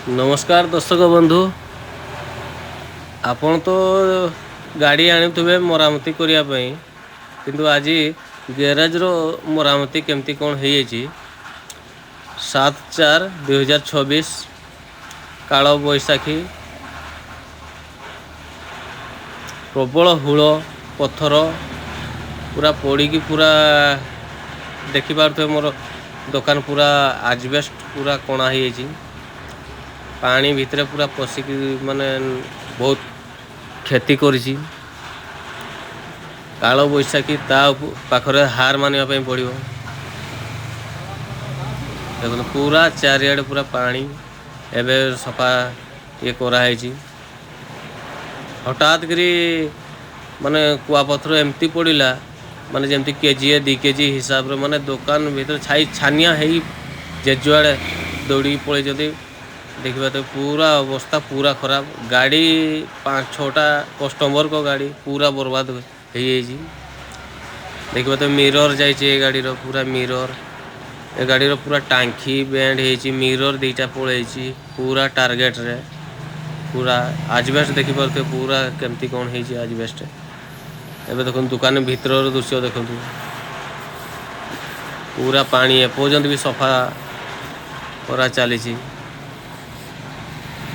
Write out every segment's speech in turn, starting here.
ନମସ୍କାର ଦର୍ଶକ ବନ୍ଧୁ। ଆପଣ ତ ଗାଡ଼ି ଆଣୁଥିବେ ମରାମତି କରିବା ପାଇଁ, କିନ୍ତୁ ଆଜି ଗ୍ୟାରେଜର ମରାମତି କେମିତି କ'ଣ ହେଇଯାଇଛି। 7/4/2026, କାଳ ବୈଶାଖୀ, ପ୍ରବଳ ହୁଳ ପଥର ପୁରା ପଡ଼ିକି ପୁରା ଦେଖିପାରୁଥିବେ, ମୋର ଦୋକାନ ପୁରା ଆଜବେଷ୍ଟ ପୁରା କଣା ହେଇଯାଇଛି। ପାଣି ଭିତରେ ପୁରା ପଶିକି ମାନେ ବହୁତ କ୍ଷତି କରିଛି। କାଳ ବୈଶାଖୀ ତା ପାଖରେ ହାର ମାନିବା ପାଇଁ ପଡ଼ିବ। ଦେଖନ୍ତୁ, ପୁରା ଚାରିଆଡ଼େ ପୁରା ପାଣି। ଏବେ ସଫା ଇଏ କରାହେଇଛି। ହଠାତ୍ କରି ମାନେ କୁଆପଥର ଏମିତି ପଡ଼ିଲା, ମାନେ ଯେମିତି କେଜିଏ 2 କେଜି ହିସାବରେ, ମାନେ ଦୋକାନ ଭିତରେ ଛାଇ ଛାନିଆ ହେଇ ଯେ ଯୁଆଡ଼େ ଦୌଡ଼ିକି ପଳେଇଛନ୍ତି। ଦେଖିବା ତ ପୁରା ଅବସ୍ଥା ପୁରା ଖରାପ। ଗାଡ଼ି ପାଞ୍ଚ ଛଅଟା କଷ୍ଟମରଙ୍କ ଗାଡ଼ି ପୁରା ବର୍ବାଦ ହେଇଯାଇଛି। ଦେଖିବା ତ ମିରର ଯାଇଛି ଏ ଗାଡ଼ିର, ପୁରା ମିରର, ଏ ଗାଡ଼ିର ପୁରା ଟାଙ୍କି ବେଣ୍ଡ ହେଇଛି, ମିରର 2ଟା ପଳେଇଛି ପୁରା ଟାର୍ଗେଟରେ। ପୁରା ଆଜବେଷ୍ଟ ଦେଖିପାରୁଥିବେ, ପୁରା କେମିତି କ'ଣ ହେଇଛି ଆଜବେଷ୍ଟ। ଏବେ ଦେଖନ୍ତୁ, ଦୋକାନ ଭିତରର ଦୃଶ୍ୟ ଦେଖନ୍ତୁ। ପୁରା ପାଣି, ଏପର୍ଯ୍ୟନ୍ତ ବି ସଫା କରା ଚାଲିଛି।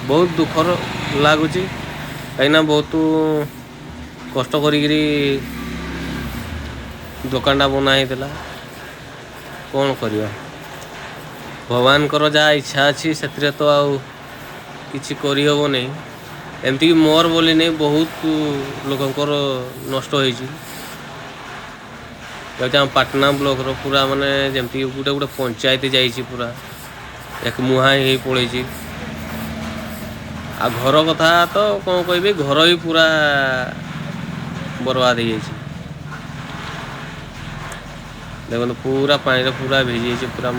ବହୁତ ଦୁଃଖର ଲାଗୁଛି, କାହିଁକିନା ବହୁତ କଷ୍ଟ କରିକିରି ଦୋକାନଟା ବନା ହେଇଥିଲା। କ'ଣ କରିବା, ଭଗବାନଙ୍କର ଯାହା ଇଚ୍ଛା ଅଛି ସେଥିରେ ତ ଆଉ କିଛି କରିହେବ ନାହିଁ। ଏମିତିକି ମୋର ବୋଲି ନାହିଁ, ବହୁତ ଲୋକଙ୍କର ନଷ୍ଟ ହେଇଛି। ଯାଉଛି ଆମ ପାଟନା ବ୍ଲକର ପୁରା, ମାନେ ଯେମିତି ଗୋଟେ ଗୋଟେ ପଞ୍ଚାୟତ ଯାଇଛି, ପୁରା ଏକ ମୁହାଁ ହେଇ ପଳେଇଛି। ଆଉ ଘର କଥା ତ କ'ଣ କହିବି, ଘର ବି ପୁରା ବର୍ବାଦ ହେଇଯାଇଛି। ଦେଖନ୍ତୁ, ପୁରା ପାଣିରେ ପୁରା ଭିଜିଯାଇଛି। ପୁରା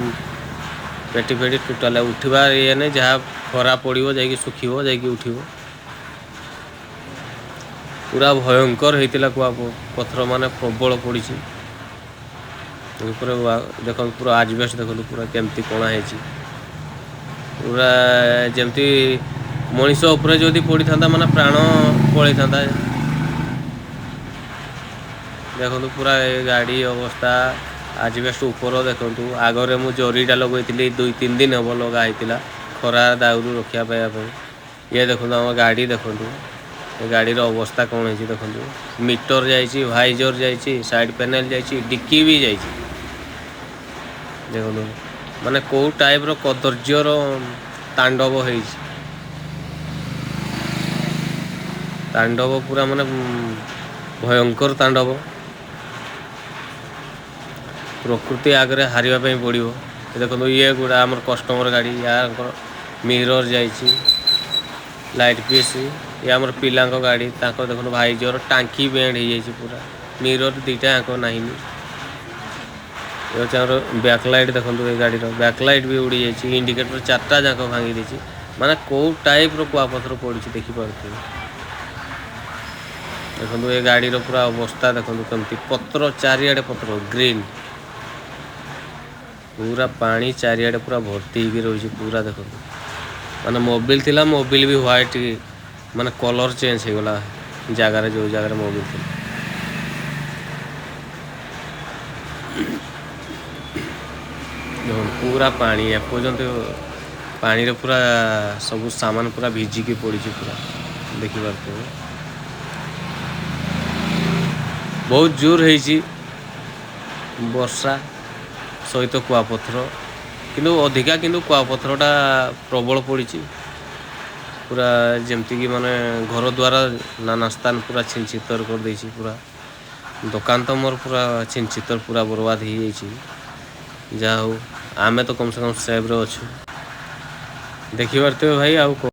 ପେଟି ଫେଟି ଟୋଟାଲ ଉଠିବା ଇଏ ନାହିଁ। ଯାହା ଖରା ପଡ଼ିବ ଯାଇକି ଶୁଖିବ, ଯାଇକି ଉଠିବ। ପୁରା ଭୟଙ୍କର ହେଇଥିଲା। କୁଆ ପଥର ମାନେ ପ୍ରବଳ ପଡ଼ିଛି ଉପରେ। ଦେଖନ୍ତୁ, ପୁରା ଆଜବେଷ୍ଟ ଦେଖନ୍ତୁ, ପୁରା କେମିତି କଣା ହେଇଛି। ପୁରା ଯେମିତି ମଣିଷ ଉପରେ ଯଦି ପଡ଼ିଥାନ୍ତା, ମାନେ ପ୍ରାଣ ପଳେଇଥାନ୍ତା। ଦେଖନ୍ତୁ, ପୁରା ଏ ଗାଡ଼ି ଅବସ୍ଥା। ଆଜବେଷ୍ଟ ଉପର ଦେଖନ୍ତୁ। ଆଗରେ ମୁଁ ଜରିଟା ଲଗେଇଥିଲି, 2-3 ଦିନ ହେବ ଲଗା ହେଇଥିଲା ଖରା ଦାଉରୁ ରକ୍ଷା ପାଇବା ପାଇଁ। ଇଏ ଦେଖନ୍ତୁ, ଆମ ଗାଡ଼ି ଦେଖନ୍ତୁ, ଏ ଗାଡ଼ିର ଅବସ୍ଥା କ'ଣ ହେଇଛି ଦେଖନ୍ତୁ। ମିଟର ଯାଇଛି, ଭାଇଜର ଯାଇଛି, ସାଇଡ଼ ପ୍ୟାନେଲ ଯାଇଛି, ଡିକି ବି ଯାଇଛି। ଦେଖନ୍ତୁ, ମାନେ କେଉଁ ଟାଇପ୍ର କଦର୍ଯ୍ୟର ତାଣ୍ଡବ ହେଇଛି। ତାଣ୍ଡବ ପୁରା ମାନେ ଭୟଙ୍କର ତାଣ୍ଡବ। ପ୍ରକୃତି ଆଗରେ ହାରିବା ପାଇଁ ପଡ଼ିବ। ଦେଖନ୍ତୁ, ଇଏ ଗୁଡ଼ା ଆମର କଷ୍ଟମର ଗାଡ଼ି, ୟାଙ୍କର ମିରର ଯାଇଛି, ଲାଇଟ୍ ପିସ୍। ଇଏ ଆମର ପିଲାଙ୍କ ଗାଡ଼ି, ତାଙ୍କର ଦେଖନ୍ତୁ, ଭାଇଜର ଟାଙ୍କି ବେଣ୍ଡ ହେଇଯାଇଛି ପୁରା, ମିରର 2ଟା ଯାକ ନାହିଁ। ଏ ହେଉଛି ଆମର ବ୍ୟାକ୍ ଲାଇଟ୍। ଦେଖନ୍ତୁ, ଏ ଗାଡ଼ିର ବ୍ୟାକ୍ ଲାଇଟ୍ ବି ଉଡ଼ି ଯାଇଛି, ଇଣ୍ଡିକେଟର ଚାରିଟା ଯାକ ଭାଙ୍ଗି ଦେଇଛି। ମାନେ କେଉଁ ଟାଇପ୍ର କୁଆପଥର ପଡ଼ିଛି ଦେଖିପାରୁଥିବେ। ଦେଖନ୍ତୁ, ଏ ଗାଡ଼ିର ପୁରା ଅବସ୍ଥା ଦେଖନ୍ତୁ, କେମିତି ପତ୍ର, ଚାରିଆଡ଼େ ପତ୍ର, ଗ୍ରୀନ୍ ପୁରା ପାଣି ଚାରିଆଡ଼େ ପୁରା ଭର୍ତ୍ତି ହେଇକି ରହିଛି ପୁରା। ଦେଖନ୍ତୁ, ମାନେ ମୋବିଲ ଥିଲା, ମୋବିଲ ବି ହ୍ୱାଇଟ୍, ମାନେ କଲର୍ ଚେଞ୍ଜ ହେଇଗଲା ଜାଗାରେ, ଯେଉଁ ଜାଗାରେ ମୋବିଲ ଥିଲା। ଦେଖନ୍ତୁ, ପୁରା ପାଣି ଏପର୍ଯ୍ୟନ୍ତ, ପାଣିରେ ପୁରା ସବୁ ସାମାନ ପୁରା ଭିଜିକି ପଡ଼ିଛି ପୁରା, ଦେଖିପାରୁଥିବେ। ବହୁତ ଜୋର ହେଇଛି ବର୍ଷା ସହିତ କୁଆପଥର, କିନ୍ତୁ ଅଧିକା କିନ୍ତୁ କୁଆପଥରଟା ପ୍ରବଳ ପଡ଼ିଛି। ପୁରା ଯେମିତିକି ମାନେ ଘର ଦ୍ୱାରା ନାନା ସ୍ଥାନ ପୁରା ଛିନଛିତର କରିଦେଇଛି। ପୁରା ଦୋକାନ ତ ମୋର ପୁରା ଛିନଛିତର, ପୁରା ବର୍ବାଦ ହେଇଯାଇଛି। ଯାହା ହଉ, ଆମେ ତ କମ୍ ସେ କମ୍ ସେଫ୍ରେ ଅଛୁ। ଦେଖିପାରୁଥିବେ ଭାଇ, ଆଉ